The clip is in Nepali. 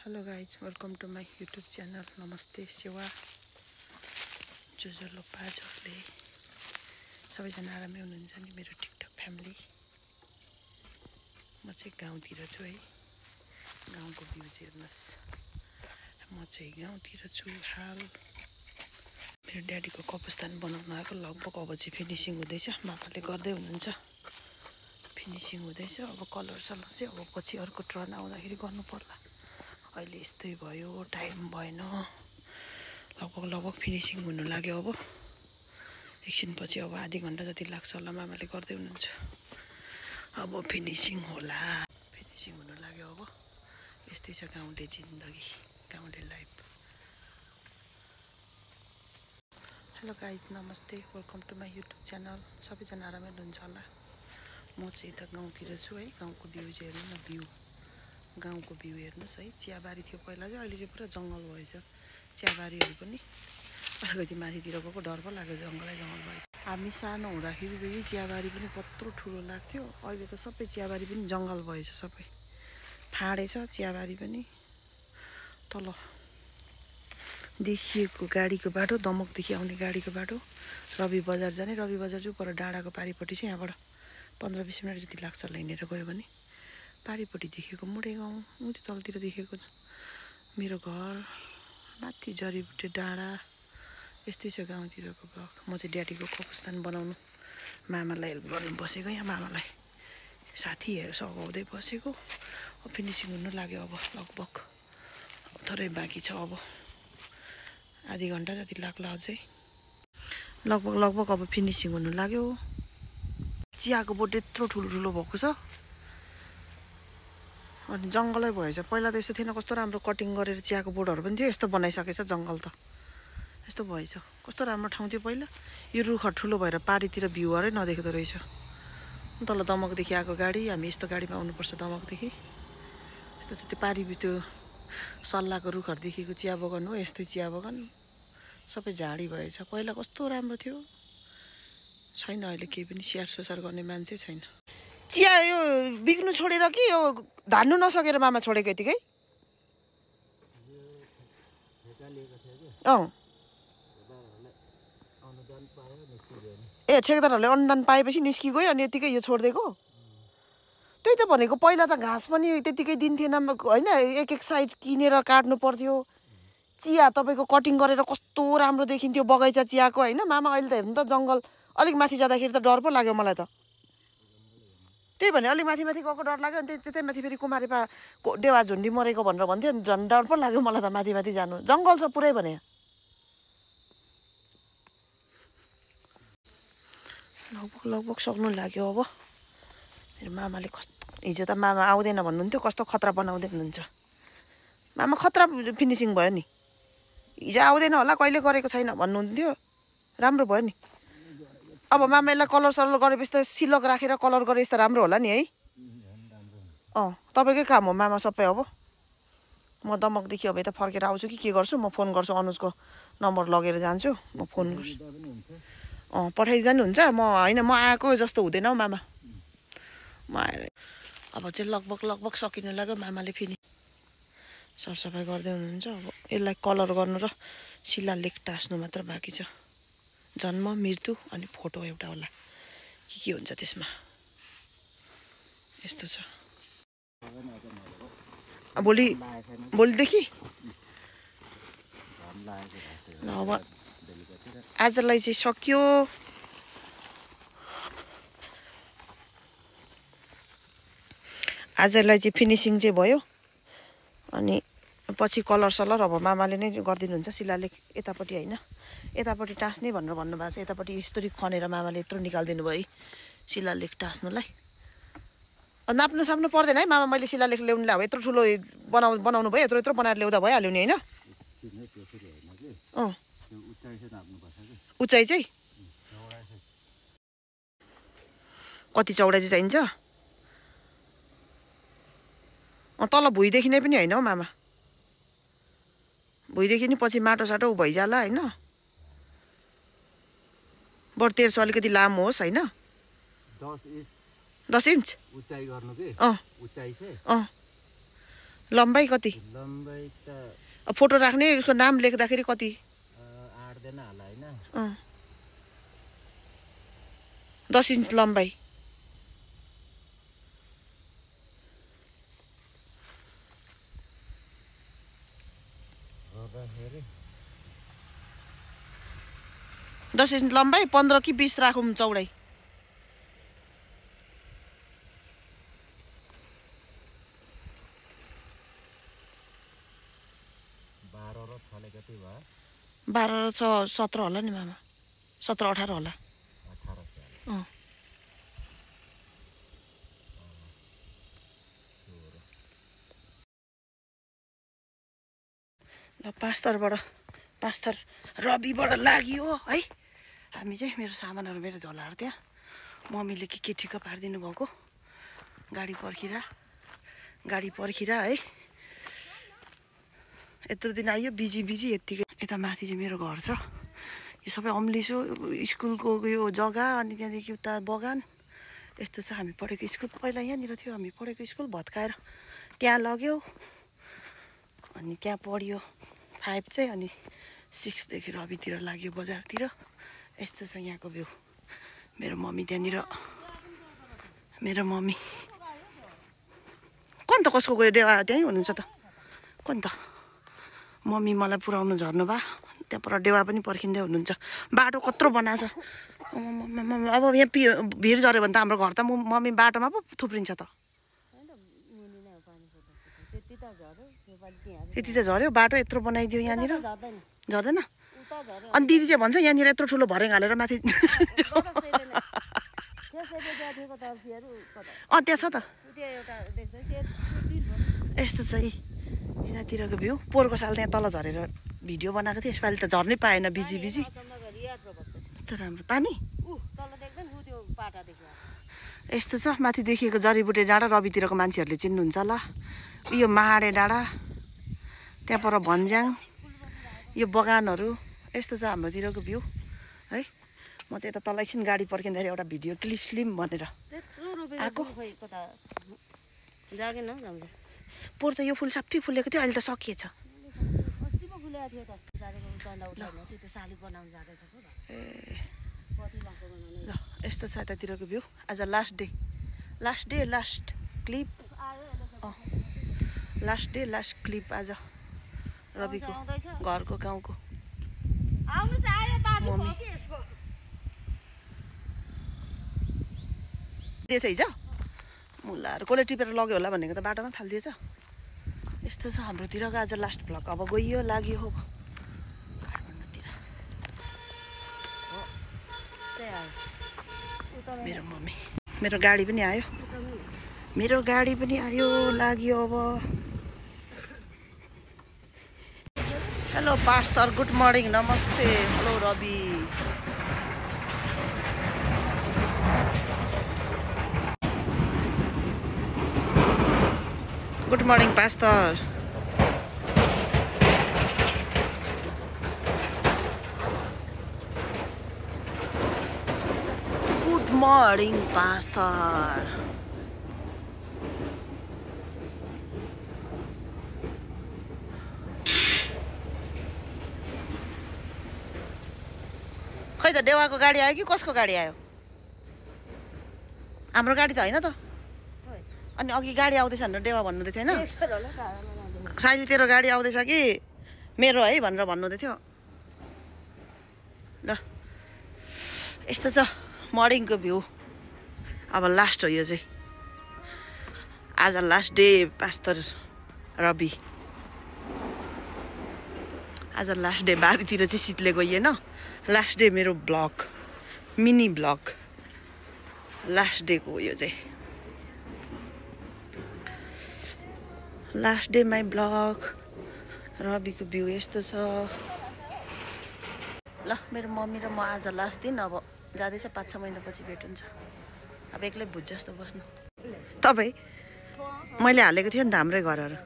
Hello guys, welcome to my YouTube channel. Namaste, Shiva. Jojo Lopazole. सबैजना आरामै हुनुहुन्छ नि मेरो टिकटक फ्यामिली। म चाहिँ गाउँतिर छु है। गाउँको भ्यूज हेर्नुस्। म चाहिँ गाउँतिर छु हाल। मेरो ड्याडीको कब्रस्तान बनाउन आएको लगभग अब चाहिँ फिनिसिङ हुँदैछ। मामाले गर्दै हुनुहुन्छ। फिनिसिङ हुँदैछ। अब कलर सलर चाहिँ अब पछि अर्को टर्न आउँदाखेरि गर्नु पर्ला। अहिले यस्तै भयो, टाइम भएन। लगभग फिनिसिङ हुन लाग्यो अब। एकछिनपछि अब आधी घन्टा जति लाग्छ होला मामाले गर्दै हुनुहुन्छ। अब फिनिसिङ होला। फिनिसिङ हुन लाग्यो अब। यस्तै छ गाउँले जिन्दगी, गाउँले लाइफ। हेलो गाइज, नमस्ते, welcome to my YouTube channel. सबैजना आरामै हुनुहुन्छ होला। म चाहिँ यता गाउँतिर छु है। गाउँको भ्यूज हेर्नु न, गाउँको भ्यू हेर्नुहोस् है। चियाबारी थियो पहिला चाहिँ, अहिले चाहिँ पुरा जङ्गल भएछ। चियाबारीहरू पनि अलिकति माथितिर गएको डर पो लाग्यो, जङ्गलै जङ्गल भएछ। हामी सानो हुँदाखेरि त यो चियाबारी पनि कत्रो ठुलो लाग्थ्यो। अहिले त सबै चियाबारी पनि जङ्गल भएछ, सबै फाँडेछ चियाबारी पनि। तल देखिएको गाडीको बाटो, दमकदेखि आउने गाडीको बाटो, रवि बजार जाने। रवि बजार चाहिँ पर डाँडाको पारिपट्टि चाहिँ यहाँबाट 15-20 मिनट जति लाग्छ होला हिँडेर गयो भने। पारिपट्टि देखेको मुडे गाउँ, उति तलतिर देखेको मेरो घर, माथि जरीबुटे डाँडा। यस्तै छ गाउँतिरको ब्लग। म चाहिँ ड्याडीको कब्रस्तान बनाउनु मामालाई हेल्प गर्नु बसेको। यहाँ मामालाई साथीहरू सघाउँदै बसेको। फिनिसिङ हुनु लाग्यो अब। लगभग थोरै बाँकी छ अब। आधी घन्टा जति लाग्ला अझै। लगभग अब फिनिसिङ हुनु लाग्यो। चियाको बोट यत्रो ठुलो भएको छ। अनि जङ्गलै भएछ। पहिला त यस्तो थिएन, कस्तो राम्रो कटिङ गरेर चियाको बोर्डहरू पनि थियो। यस्तो बनाइसकेछ जङ्गल त। यस्तो भएछ। कस्तो राम्रो ठाउँ थियो पहिला। यो रुखहरू ठुलो भएर पारितिर भ्यूहरू नदेख्दो रहेछ। तल दमकदेखि आएको गाडी, हामी यस्तो गाडीमा आउनुपर्छ दमकदेखि। यस्तो चाहिँ त्यो पारि त्यो सल्लाहको रुखहरूदेखिको चिया बगान हो। यस्तै चिया बगान सबै झाडी भएछ। पहिला कस्तो राम्रो थियो। छैन अहिले केही पनि। स्याहार सुसार गर्ने मान्छे छैन। चिया यो बिग्नु छोडेर कि यो धान्नु नसकेर मामा छोडेको यतिकै? अँ, ए ठेकेदारहरूले अनुदान पाएपछि निस्किगयो अनि यतिकै यो छोडिदिएको? त्यही त भनेको। पहिला त घाँस पनि त्यतिकै दिन्थेन होइन। एक साइड किनेर काट्नु पर्थ्यो। चिया तपाईँको कटिङ गरेर कस्तो राम्रो देखिन्थ्यो बगैँचा चियाको होइन। मामा अहिले त हेर्नु त जङ्गल अलिक माथि जाँदाखेरि त डर पो लाग्यो मलाई त। त्यही भने अलिक माथि गएको डर लाग्यो। अनि त्यही माथि फेरि कुमारीपा डेवा झुन्डी मरेको भनेर भन्थ्यो। अनि झन् डर पो लाग्यो मलाई त माथि जानु। जङ्गल छ पुरै भने। लगभग सक्नु लाग्यो अब। मेरो मामाले कस्तो, हिजो त मामा आउँदैन भन्नुहुन्थ्यो, कस्तो खतरा बनाउँदै हुनुहुन्छ। मामा खतरा फिनिसिङ भयो नि। हिजो आउँदैन होला, कहिले गरेको छैन भन्नुहुन्थ्यो। राम्रो भयो नि। अब मामा यसलाई कलर सलर गरेपछि त सिलक राखेर कलर गरेपछि त राम्रो होला नि है। तपाईँकै काम हो मामा सबै। अब म दमकदेखि अब यता फर्केर आउँछु कि के गर्छु। म फोन गर्छु, अनुजको नम्बर लगेर जान्छु। म फोन गर्छु। पठाइदिँदा नि हुन्छ। म होइन, म आएको जस्तो हुँदैन हौ मामा। म आएर अब चाहिँ लगभग सकिनु लाग्यो। मामाले फेरि सरसफाइ गर्दै हुनुहुन्छ। अब यसलाई कलर गर्नु र शिलालेख टाँस्नु मात्र बाँकी छ। जन्म, मृत्यु अनि फोटो एउटा होला, के हुन्छ त्यसमा। यस्तो छ। भोलिदेखि ल अब आजलाई चाहिँ सक्यो। आजलाई चाहिँ फिनिसिङ चाहिँ भयो। अनि पछि कलर सलर अब मामाले नै गरिदिनुहुन्छ। शिलालेख यतापट्टि होइन, यतापट्टि टाँस्ने भनेर भन्नुभएको छ। यतापट्टि यस्तरी खनेर मामाले यत्रो निकालिदिनु भयो शिलालेख टाँस्नुलाई। नाप्नु साप्नु पर्दैन है मामा। मैले शिलालेख ल्याउनुलाई अब यत्रो ठुलो बनाउनु भयो। यत्रो बनाएर ल्याउँदा भइहाल्यो नि होइन। उचाइ चाहिँ कति चौडाइ चाहिँ चाहिन्छ? तल भुइँदेखि नै पनि होइन हौ मामा। भुइँदेखि नि पछि माटो साटो भइजाला होइन। बरु 1300 अलिकति लामो होस् होइन। 10 इन्च उचाइ गर्नु के? उचाइ चाहिँ लम्बाइ कति लम्बाइ त फोटो राख्ने उसको नाम लेख्दाखेरि कति 8 देना होला हैन 10 इन्च लम्बाइ गर्दाखेरि 10 इन्च लम्बाइ 15 कि 20 राखौँ चौडाइ 12 र 6 ले कति भयो 12 र 6 17 होला नि मामा 17 18 होला 18 ल पास्तर रविबाट लाग्यो है हामी चाहिँ मेरो सामानहरू मेरो झोलाहरू त्यहाँ मम्मीले के ठिक्क पारिदिनु भएको गाडी पर्खिरा है यत्रो दिन आयो बिजी यत्तिकै यता माथि चाहिँ मेरो घर छ यो सबै अम्लिसो स्कुलको यो जग्गा अनि त्यहाँदेखि उता बगान यस्तो छ हामी पढेको स्कुल पहिला यहाँनिर थियो हामी पढेको स्कुल भत्काएर त्यहाँ लग्यो अनि त्यहाँ पढ्यो 5 चाहिँ अनि 6 देखि रवितिर लाग्यो बजारतिर यस्तो छ यहाँको भ्यू मेरो मम्मी त्यहाँनिर मेरो मम्मी कुन त कसको गयो देवा त्यहीँ हुनुहुन्छ त कुन त मम्मी मलाई पुऱ्याउनु झर्नु भा त्यहाँ पर देवा पनि पर्खिँदै हुनुहुन्छ बाटो कत्रो बनाएको छ अब यहाँ भिड झऱ्यो भने त हाम्रो घर त मम्मी बाटोमा पो थुप्रिन्छ त त्यति त झऱ्यो बाटो यत्रो बनाइदियो यहाँनिर झर्दैन अनि दिदी चाहिँ भन्छ यहाँनिर यत्रो ठुलो भर्याङ हालेर माथि त्यहाँ छ त यस्तो चाहिँ यतातिरको भ्यू पोहोरको साल त्यहाँ तल झरेर भिडियो बनाएको थिएँ यसपालि त झर्नै पाएन बिजी यस्तो राम्रो पानी यस्तो छ माथि देखिएको जडीबुटे डाँडा रवितिरको मान्छेहरूले चिन्नुहुन्छ होला यो महाडे डाँडा त्यहाँ पर भन्ज्याङ यो बगानहरू यस्तो छ हाम्रोतिरको भ्यू है म चाहिँ यता तल एकछिन गाडी पर्खिँदाखेरि एउटा भिडियो क्लिप लिम भनेर आएको पोहोर त यो फुल सबै फुलेको थियो अहिले त सकिएछ ल यस्तो छ यतातिरको भ्यू आज लास्ट क्लिप लास्ट क्लिप आज रविको घरको गाउँको दिएछ हिजो मुलाहरू कसले टिपेर लग्यो होला भनेको त बाटोमा फालिदिएछ यस्तो छ हाम्रोतिरको आज लास्ट भ्लग अब गइयो लाग्यो हो काठमाडौँतिर मेरो मम्मी मेरो गाडी पनि आयो लाग्यो अब हेलो पास्टर गुड मर्निङ नमस्ते hello Ravi good morning pastor good morning pastor खै त देवाको गाडी आयो कि कसको गाडी आयो हाम्रो गाडी त होइन त अनि अघि गाडी आउँदैछ भनेर देवा भन्नुहुँदै थियो होइन साइली तेरो गाडी आउँदैछ कि मेरो है भनेर भन्नुहुँदै थियो ल यस्तो छ मर्निङको भ्यू अब लास्ट हो यो चाहिँ आज लास्ट डे पास्टर रवि आज लास्ट डे बारीतिर चाहिँ शीतले गइएन लास्ट डे मेरो ब्लग मिनी ब्लग लास्ट डेको हो यो चाहिँ लास्ट डे माई ब्लग रविको भ्यू यस्तो छ ल मेरो मम्मी र म आज लास्ट दिन अब जाँदैछ 5-6 महिनापछि भेट हुन्छ अब एक्लै भुज जस्तो बस्नु तपाईँ मैले हालेको थिएँ नि त हाम्रै घरहरू